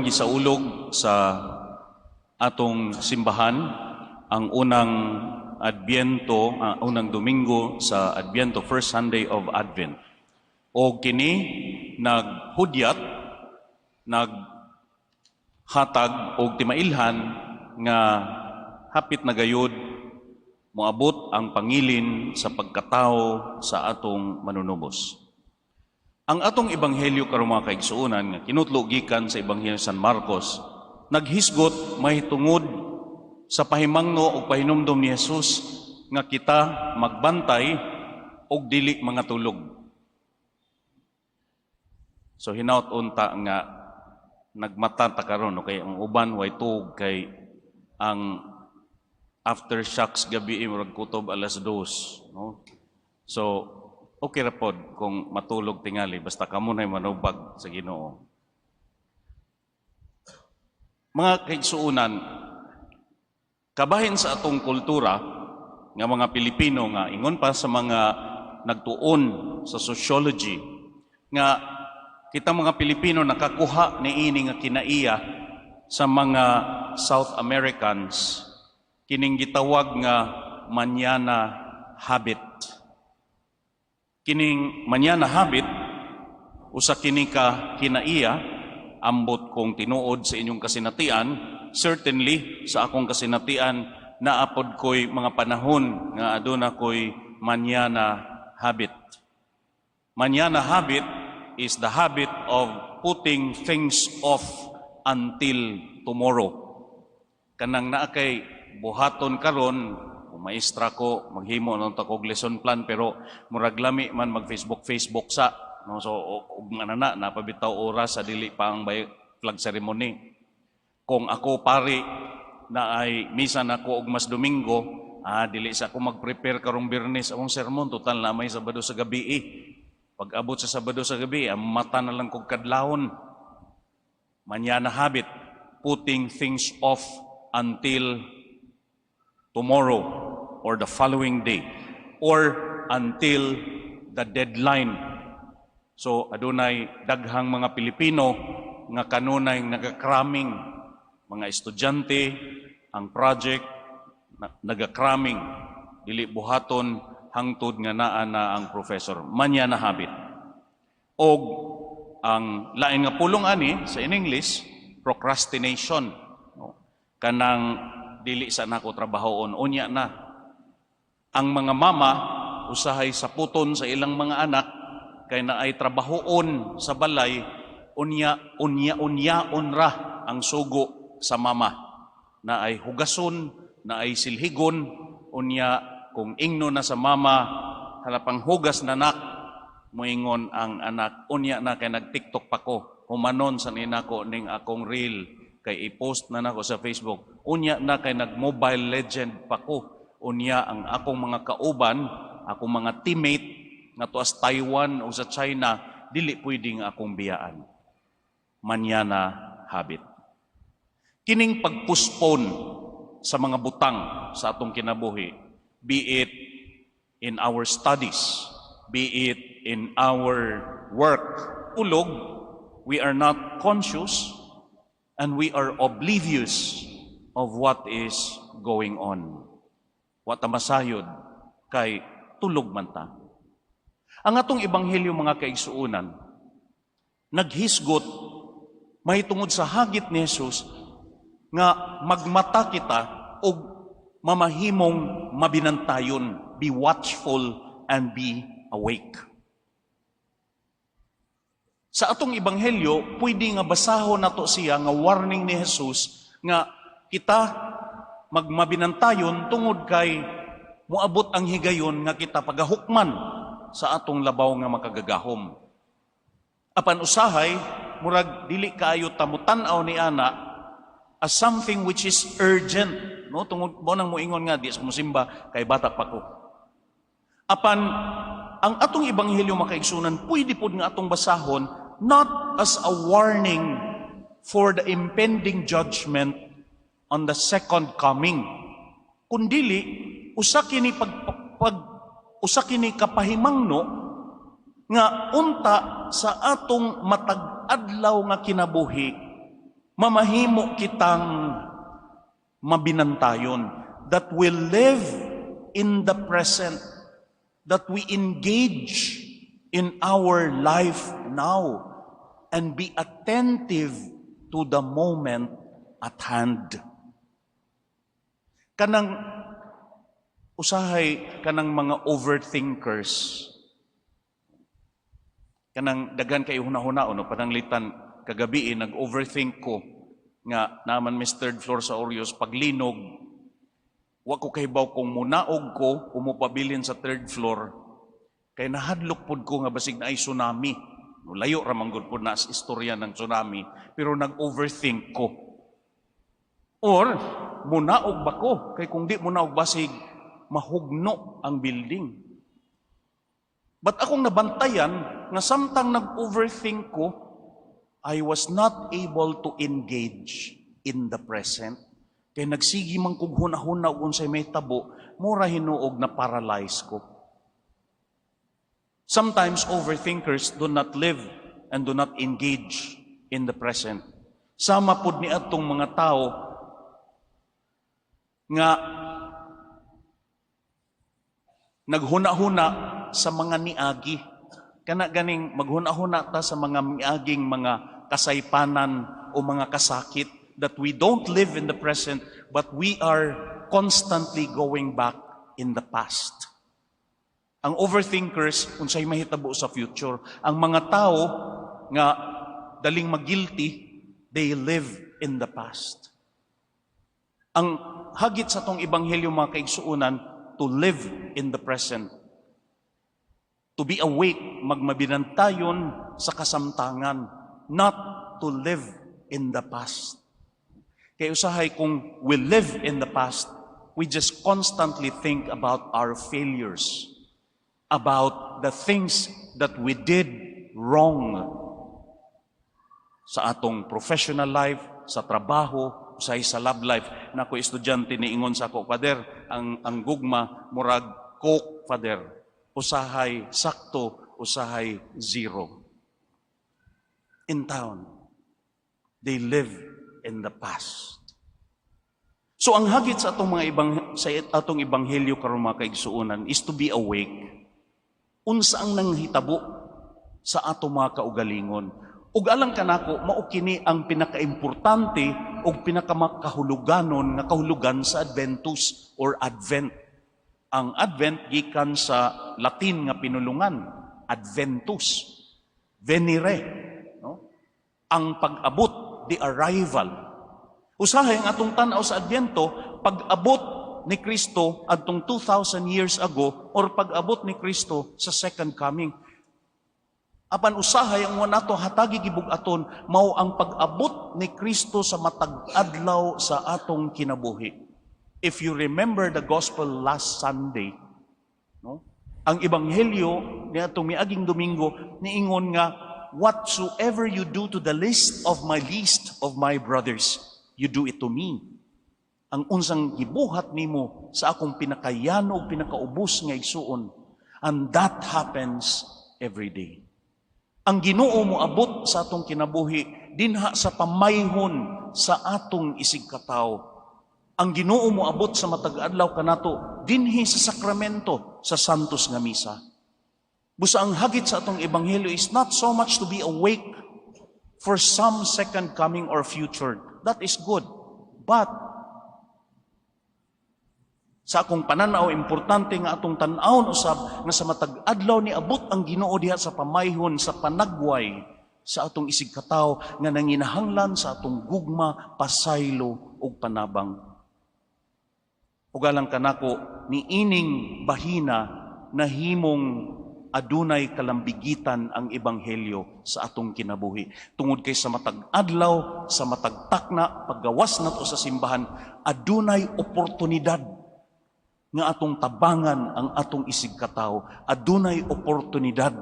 Gisaulog sa atong simbahan ang unang Adbyento, ang unang Domingo sa Adbyento, first Sunday of Advent. O kini naghudyat, naghatag og timailhan nga hapit na gayud moabot ang pangilin sa pagkatao sa atong Manunubos. Ang atong ebanghelyo karon, mga kaigsuonan, nga kinutlo gikan sa Ebanghelyo San Marcos, naghisgot mahitungod sa pahimangno o pahinumdom ni Jesus nga kita magbantay og dili mga tulog. So hinaut unta nga nagmata ta karon, no, kay ang uban way tuog kay ang aftershocks gabi murag kutob alas 2, no? So okay ra pod kung matulog tingali basta kamo na'y manubag sa Ginoo. Mga kaigsuonan, kabahin sa atong kultura nga mga Pilipino nga ingon pa sa mga nagtuon sa sociology nga kita mga Pilipino nakakuha niini nga kinaiya sa mga South Americans, kining gitawag nga mañana habit. Kining mañana habit, usa kini ka kinaiya, ambot kung tinuod sa inyong kasinatian. Certainly sa akong kasinatian, naa pod ko'y mga panahon nga aduna ko'y mañana habit. Mañana habit is the habit of putting things off until tomorrow. Kanang naa kay buhaton karon, kung maestra ko, maghimo nang ta kog lesson plan, pero murag lami man mag Facebook Facebook sa, no? So ug nga na napabitaw oras sa dili pa ang flag ceremony. Kung ako pari na ay misa nako og Mass Domingo, dili sa ako mag-prepare karong Biyernes akong sermon, total na may Sabado sa gabi eh. Pag abot sa Sabado sa gabi, ang mata na lang kog kadlawon. Mañana habit, putting things off until tomorrow or the following day or until the deadline. So adunay daghang mga Pilipino nga kanunay nagakraming, mga estudyante, ang project nagakraming, dili buhaton hangtod nga naa na ang professor. Mañana habit. Og ang lain nga pulong ani sa in English, procrastination. No? Kanang dili sa nako trabahoon, unya na. Ang mga mama usahay saputon sa ilang mga anak kay naay trabahoon sa balay, unya unya unyaon ra ang sugo sa mama. Naay hugason, naay silhigon, unya kung ingno na sa mama, "Halapang hugas na, nak," moingon ang anak, "Unya na kay nag-TikTok pa ko, humanon sa ninako ning akong reel kay i-post na nako sa Facebook. Unya na kay nag-Mobile Legend pa ko. Unya ang akong mga kauban, akong mga teammate nga tuas Taiwan o sa China, dili pwede nga akong biyaan." Mañana habit. Kining pagpostpone sa mga butang sa atong kinabuhi, be it in our studies, be it in our work, ulog, we are not conscious and we are oblivious of what is going on. Wa ta masayod kay tulog man ta. Ang atong ebanghelyo, mga kaigsuonan, naghisgot mahitungod sa hagit ni Jesus nga magmata kita og mamahimong mabinantayon, be watchful and be awake. Sa atong ebanghelyo, pwede nga basahon nato siya nga warning ni Jesus nga kita magmabinantayon tungod kay moabot ang higayon nga kita pagahukman sa atong Labaw nga Makagagahom. Apan usahay, murag dili kaayo ta motan-aw ni ana as something which is urgent, no? Tungod mo nang moingon nga di sa musimba kay bata pa ko. Apan ang atong ebanghelyo, mga kaigsuonan, pwede pod nga atong basahon not as a warning for the impending judgment on the second coming, kundili usa kini kapahimangno nga unta sa atong matag adlaw nga kinabuhi. Mamahimo kitang mabinantayon, that we live in the present, that we engage in our life now and be attentive to the moment at hand. Kanang usahay kanang mga overthinkers, kanang daghan kay huna-huna, no? Pananglitan kagabi eh, nag-overthink ko nga naman mis third floor sa Orios, paglinog, wa ko kahibaw kung munaog ko o mopabilin sa third floor kay nahadlok pod ko nga basig naay tsunami. No, layo ra man gud pod na sa istorya ng tsunami, pero nag-overthink ko or munaog ba ko, kay kung di munaog basig mahugno ang building. But akong nabantayan nga samtang nag-overthink ko, I was not able to engage in the present. Kay nagsigi man kog huna-huna og unsay mahitabo, mura hinuog na paralyze ko. Sometimes overthinkers do not live and do not engage in the present. Sama pud ni atong mga tao nga naghuna-huna sa mga niagi. Kana ganing maghuna-huna ta sa mga miaging mga kasaypanan o mga kasakit, that we don't live in the present but we are constantly going back in the past. Ang overthinkers, unsay mahitabo sa future. Ang mga tao nga daling magilty, they live in the past. Ang hagit sa atong ebanghelyo, mga kaigsuonan, to live in the present. To be awake, magmabinantayon sa kasamtangan, not to live in the past. Kay usahay kung we live in the past, we just constantly think about our failures, about the things that we did wrong sa atong professional life, sa trabaho, usahay sa love life. Nako estudyante niingon sa ako, "Father, ang gugma murag Coke, Father. Usahay sakto, usahay zero." In town, they live in the past. So ang hagit sa atong ebanghelyo karon, mga kaigsuonan, is to be awake. Unsa ang nanghitabo sa atong mga kaugalingon? Ug alang kanako, mao kini ang pinakaimportante ug pinakamakahuluganon nga kahulugan sa Adventus or Advent. Ang Advent gikan sa Latin nga pinulungan, Adventus, venire, no? Ang pag-abot, the arrival. Usahay ang atong tan-aw sa Adbyento, pag-abot ni Kristo adtong 2,000 years ago or pag-abot ni Kristo sa second coming. Apan usahay ang nato hatagi gibug-aton mao ang pag-abot ni Kristo sa matag adlaw sa atong kinabuhi. If you remember the gospel last Sunday, no? Ang ebanghelyo ni atong miaging Domingo niingon nga, "Whatsoever you do to the least of my brothers, you do it to me." Ang unsang gibuhat nimo sa akong pinakayano ug pinakaubos nga igsuon, and that happens every day. Ang Ginoo moabot sa atong kinabuhi dinha sa pamayhon sa atong isigkatawo. Ang Ginoo moabot sa matag adlaw kanato dinhi sa sakramento sa Santos nga Misa. Busa ang hagit sa atong ebanghelyo is not so much to be awake for some second coming or future. That is good. But sa akong pananaw, importante nga atong tan-awon usab nga sa matag adlaw ni abot ang Ginoo diha sa pamayhon sa panagway sa atong isigkatawo nga nanginahanglan sa atong gugma, pasaylo ug panabang. Ug alang kanako, niining bahina nahimong adunay kalambigitan ang ebanghelyo sa atong kinabuhi. Tungod kay sa matag adlaw, sa matag takna, paggawas nato sa simbahan, adunay oportunidad nga atong tabangan ang atong isigkatawo. Adunay oportunidad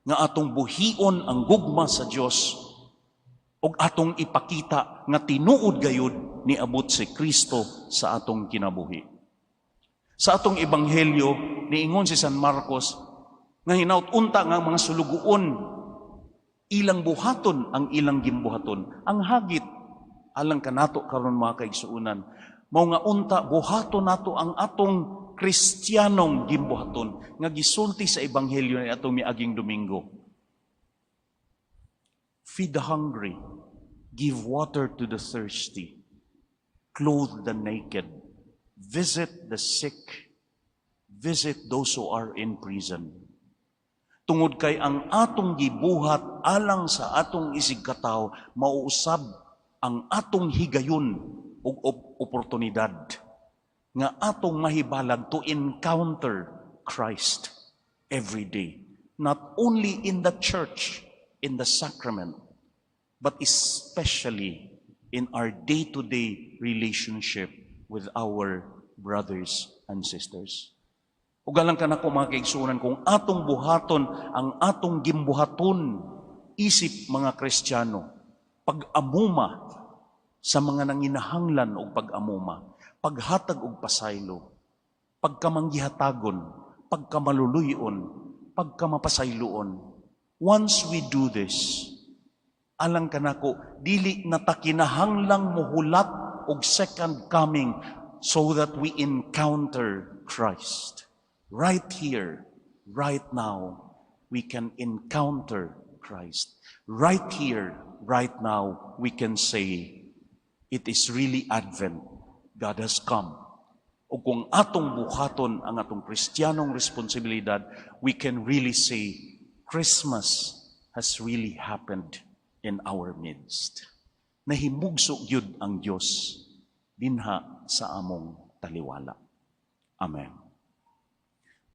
nga atong buhion ang gugma sa Dios ug atong ipakita nga tinuod gayud niabot si Kristo sa atong kinabuhi. Sa atong ebanghelyo, niingon si San Marcos nga hinaut unta nga mga sulugoon Ilang buhaton ang ilang gimbuhaton. Ang hagit alang kanato karon, mga kaigsuonan, mao nga unta buhaton nato ang atong Kristiyanong gimbuhaton nga gisulti sa Ebanghelyo ni atong miaging Domingo. Feed the hungry, give water to the thirsty, clothe the naked, visit the sick, visit those who are in prison. Tungod kay ang atong gibuhat alang sa atong isigkatawo, mauusab ang atong higayon ug oportunidad nga atong mahibalag to encounter Christ every day. Not only in the church, in the sacrament, but especially in our day-to-day relationship with our brothers and sisters. Ug alang kanako, mga kaigsuonan, kung atong buhaton ang atong gimbuhaton isip mga Kristiyano, pag-amuma sa mga nanginahanglan og pag-amuma, paghatag og pasaylo, pagkamanggihatagon, pagkamaluluyon, pagkamapasayloon. Once we do this, alang kanako, dili na ta kinahanglang muhulat og second coming so that we encounter Christ. Right here, right now, we can encounter Christ. Right here, right now, we can say, it is really Advent. God has come. O kung atong buhaton ang atong Kristiyanong responsibilidad, we can really say, Christmas has really happened in our midst. Nahimugso gyud ang Dios dinha sa among taliwala. Amen.